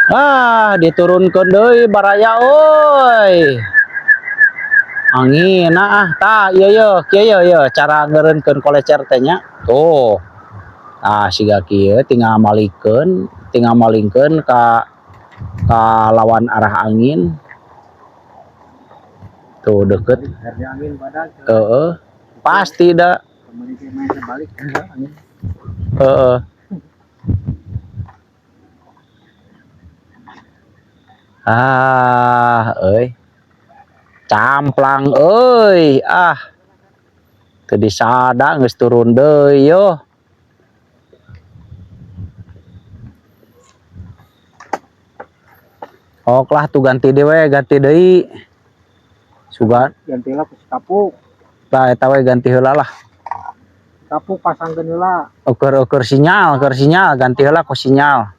Ah, diturunkeun deui baraya euy. Angin ah tah ieu ye kieu ye ye cara ngeureunkeun kolecer teh nya. Tuh. Tah siga kieu tinggal malikeun, tinggal malingkeun ka lawan arah angin. Tuh deket. Heeh. Pasti da. Heeh. Ah, euy. Camplang euy, ah. Teu disada geus turun deui yo. Ok lah tuh ganti deui we, ganti deui. Sugan ganti lah ku si kapuk. Tah eta we ganti heula lah. Kapuk pasangkeun heula. Ukur-ukur sinyal, ukur sinyal, ganti heula ku sinyal.